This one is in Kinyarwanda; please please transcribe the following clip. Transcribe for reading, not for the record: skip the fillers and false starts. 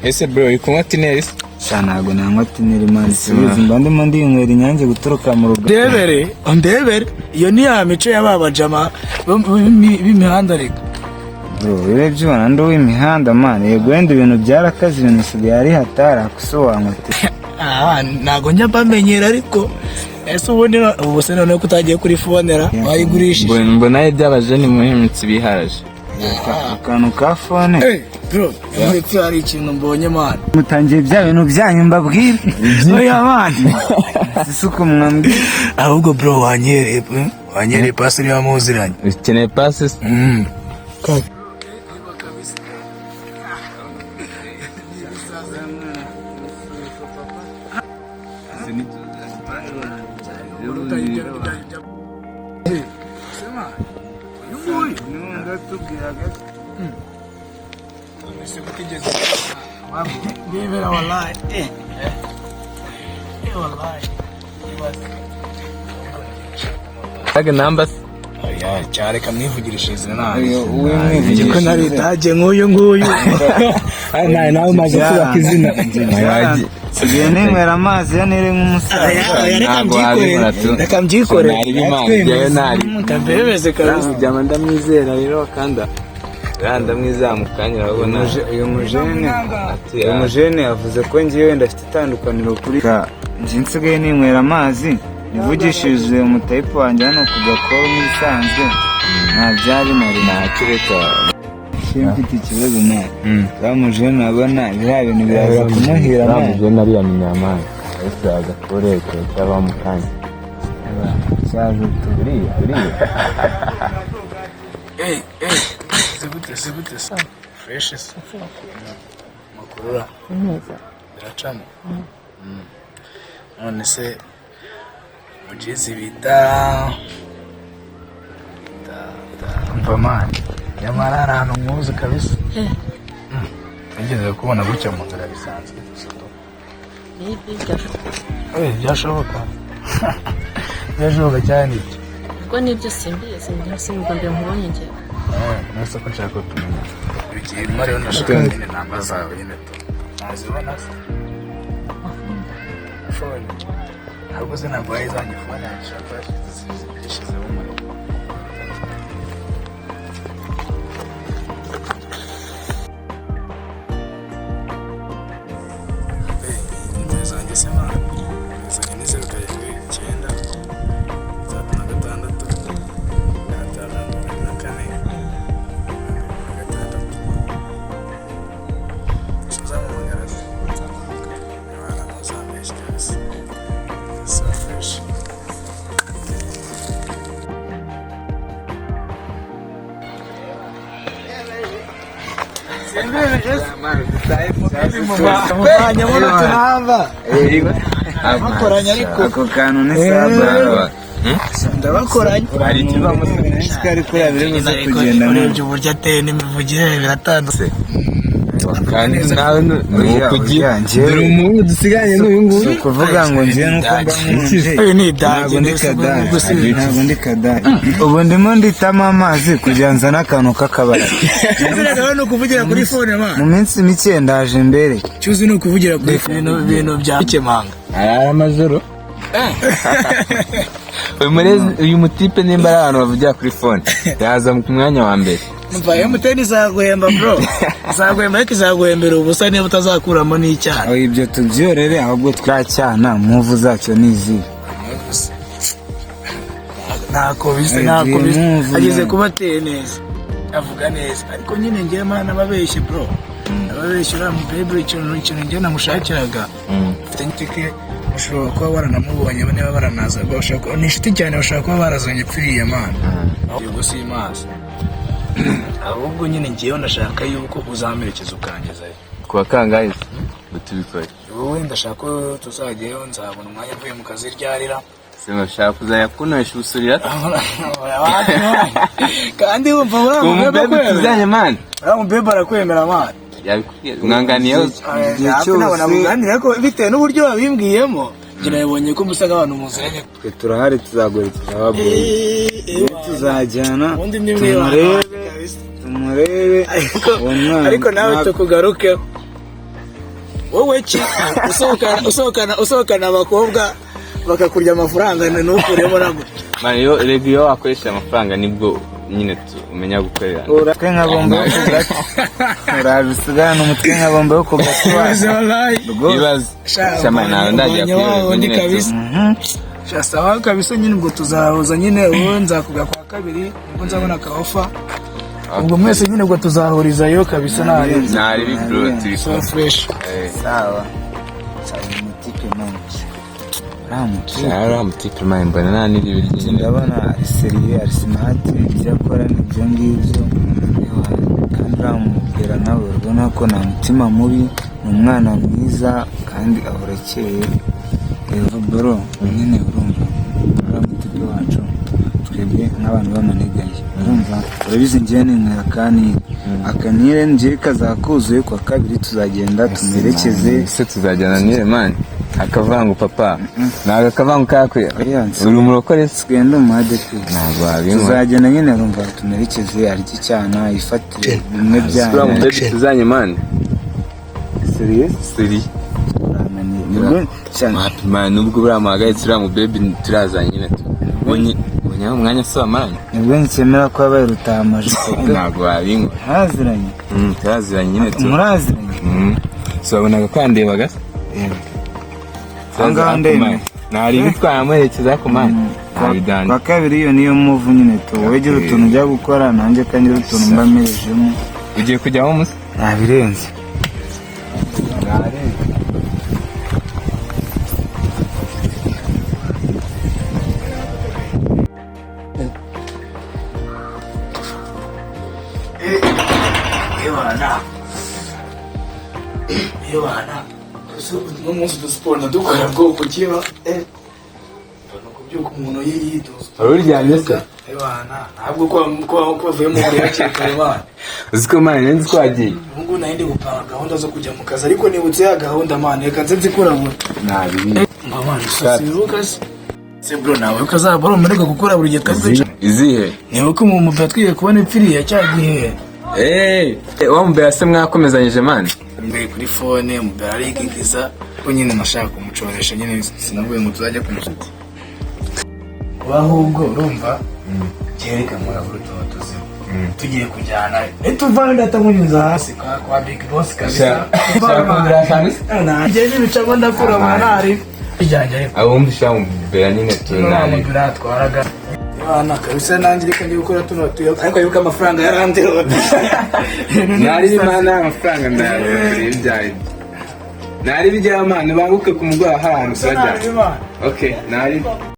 Ese bro, uri kunywa tineri se? Sha, ntabwo nanywa tineri, man. Subiza, mba ndimo ndinywera Inyange guturuka mu ruganda. Ndebere, ndebere, iyo ni ya mico ya ba bajama b'imihanda reka. Bro, urebye ubona ndi uw'imihanda, man? Yego, wenda ibintu byarakaze, ibintu bisigaye ari hatari, akusobanura. Ah, ntabwo njya mbamenyera, ariko ese ubundi ubu se noneho ko utagiye kuri fonera wayigurishije? Mbona iby'abajeni muri iyi minsi biharaje. Akantu ka phone. Eh, bro, muri hari ikintu mbonye, man. Mutangiye bya bintu byanyu mbabwira. Oya, man. Si uko mwambwira. Ahubwo bro, wanyereye pe, wanyereye pasi niba muziranye. Ukeneye pasi se? Mm. Ndebera, wallahi. Eh. Eh, wallahi. Tag number se? Oya, cyareka mwivugirishije izina nabi. Uwimwivugishije. Ko nari itage nk'uyu nguyu. Nawe umaze kubaka izina. Sigaye ninywera amazi ya nire nk'umusaza. Oya, reka Ntabwo mbyikorere. wabibura tu. Reka mbyikorere. Nari Imana, njyewe nari. Kambebeze kabisa. Byama ndamwizera rero, kanda uriya ndamwizera mu kanya, urabona. Uyu mujene yavuze ko ngiye wenda afite itandukaniro kuri njye nsigaye ninywera amazi, nivugishije umutayipu wanjye hano ku gakoro nk'ibisanzwe, nta byari nari Ntacyo reka. Mfite ikibazo nawe, uriya mujene abona biriya bintu biraza kumuhira Uriya amazi. mujene ariya ni nyamana, ariko yaza kureka cyaba mu kanya. Cyaje tu. Uriya, uriya. Eh, eh. Zigute, zigute se? Fresh se. Makurura. Biracamo. None se mujizi bita mva, man. Nyamara hari ahantu nkuzi kabisa. Nigeze kubona gutya mu nzira bisanzwe. Eh, byashoboka. Byashoboka cyane ibyo. Ubwo nibyo simbizi, njye sinubwo mbere nkubonye njyewe. Eh, nese ko nshaka ko tumenya. Igihe rero ndashaka nyine namba zawe nyine tu. Nazibona se? Phone. Ahubwo se ntabwo wari zanjye, phone yanjye ishaka yashyizeho umuriro. Nimero zanjye se, man? Nimero zanjye ni 079 656 574 6. Uzamuhamagara se? Mwana, ntuzambeshye kabisa. So fresh. Muvanyemo n'utunamba bakoranye ariko. Ako kantu ni saba. Ndabakoranye. Hari ikivamo se? Ari kuriya biri buze kugenda. Urebye uburyo ateye n'imivugire biratandukanye. Kandi nawe ni ukugira Oya, njyewe- dore umuhungu dusigaranye n'uyu nguyu. Si ukuvuga ngo njyewe nuko mba nkonje. Uyu ni idage. Ntabwo ndi Mbese kadari. ubwo si- Ntabwo ndi kadari. Ubu ndimo nditamo amazi kugira nzane akantu k'akabari. Nawe ni ukuvugira kuri phone, man. Mu minsi mike ndaje mbere. Cyuzi ni ukuvugira kuri ibintu bya bikemanga. Arara amajoro uyu murezi, uyu mutipe, nimba ari abantu bavugira kuri phone, yaza ku mwanya wa mbere. Mva, MTN izaguhemba, bro, izaguhemba, ariko izaguhembera ubusa niba utazakuramo n'icyaha. Aho ibyo tubyorere, ahubwo twacyana move zacyo ni izihe? Ntako bisa. Eh, Ntako bisa. move, Ageze man. kuba ateye neza, avuga neza, ariko nyine ngewe, mana, ababeshye, bro, ababeshye. Uriya mubebe, ikintu ngewe namushakiraga, mfite n'itike, bashobora kuba baranamubonye niba baranaza, bashobora kuba ni inshuti cyane, bashobora kuba barazanye pfiriye, mana, yego si maso. Ahubwo nyine ngewe ndashaka yuko uzamperekeza ukangezayo. Kuwa kangahe se ngo tubikore? Wowe ndashaka ko tuzajyayo, nzabona umwanya mvuye mu kazi ryarira. Se bashaka kuzajya kunoresha ubusurira? Kandi wumva uriya Uwo mubebe mubebe akwemera. tuzanye, man. Uriya mubebe arakwemera, man. Yabikubwiye mwanganiyeho? Igihe Hafi ntabwo cyose. namuganira, ariko bitewe n'uburyo wabimbwiyemo, njye nabibonye ko musa nk'abantu muziranye. Twe turahari, tuzaguherekeza ababoyi, tuzajyana. Ubundi ni mwe. Tumurebe, tumurebe Ariko uwo mwana. ariko nawe tukugarukeho. Wowe ki usohokana abakobwa bakakurya amafaranga ntukuremo na gutya? Man, iyo rega iyo wakoresheje amafaranga nibwo nyine umenya gukorera. Umutwe nka bombo yo ku gati, uraje usigarane umutwe nka bombo yo ku gati wacu rwose. Ibaze shama, ntawe ndajya Ubonye wa kwiyorerwa wundi nyine tu. Kabisa. Sha, sawa kabisa nyine, ubwo tuzahuza nyine, ubu nzakubwira kwa kabiri nibwo nzabona ka offer, ubwo mwese nyine ubwo tuzahurizayo kabisa, ntayo. Ntari bro, turi So fresh. Sawa sawa, umutipe man, uriya mutipe. Uriya mutipe man, mbona nta n'iribi ry'inyine. Ndabona ari sérieux, ari smart, ibyo akora ni ibyo ngibyo. Ewa, kandi uramubwira nawe urabona ko nta mutima mubi, ni umwana mwiza kandi ahora akeye. Rero bro, nyine urumva uriya mutipe wacu, twebwe nk'abantu b'amanigaye, urumva urabizi, njyewe ninywera akanire, akanire njyewe kazakuzuye, kuwa kabiri tuzagenda tumuherekeze. Ese tuzajyana niwe man? Akavangu papa, ntabwo akavangu kakwe. Oya, Uri umurokore se? Tugenda mu ADP. Ntabwo wabinywa. Tuzagenda nyine, urumva tumuherekeze, arye icyana, yifatire bimwe Uriya byana. mubebi tuzanye man. Serious? Seri. Urananiye nibwo cyane. Wapi man, nubwo buriya muhagaritse uriya mubebi turazanye nyine tu. Ubonye aho umwanya se wamaranye? Nibwo nkemera ko yabaye rutamajipo pe. Ntabwo wabinywa. Ntaraziranye. Turaziranye nyine tu. Muraziranye. So wabonaga ko yandebaga se? Aho ngaho ndemeye. Ntari ibi, twaramuherekeza ku man. Ntabidani. Kwa kabiri iyo niyo move nyine tu, wegera utuntu ujya gukora, nanjye kangira utuntu mba merejemo. Ugiye kujyaho musa? Ntabirenze. Ebana, ebana, uno munsi udusiporo ndadukora bwoko kiba mbona kubyuka umuntu yitoza. Wari uryamye se? Ebana, ntabwo ko bavuye mu buriri hakiri kare bana. Uzi ko man nzi ko wagiye. Ubu ngubu nari ndi gupanga gahunda zo kujya mu kazi, ariko nibutse ya gahunda man, reka nze nzikurabura. Ntabibi. Mama, sibuka se bro, nawe ukazaba uri umurego gukora buri gihe twari. Izihe? Nibuka umuntu twiye kubona ipfiriye cya gihe. Eh, wa mubera se mwakomezanyije man? Mbere kuri phone mubera arigigiza ko nyine nashaka kumucoresha nyine, sinavuye ngo tuzajya kumusuka ahubwo urumva kereka murabura utuntu tuzima tugiye kujyana, nituvana ndatamunyuza hasi kwa big boss kabisa. Shaka kongera akantu se? Nanjye n'ibicamo ndakurabura ntari bijyanye ariko. Abumva ushaka mubera nyine tu nabi. Mubera atwaraga abana kabisa, nanjye reka njye gukora tuno tuyo, ariko yuko amafaranga yarandirota. Nari imana, amafaranga ndayaza ibyaye. Nari bijya man, banguke ku mugoroba hari ahantu turajya. Okay, nari.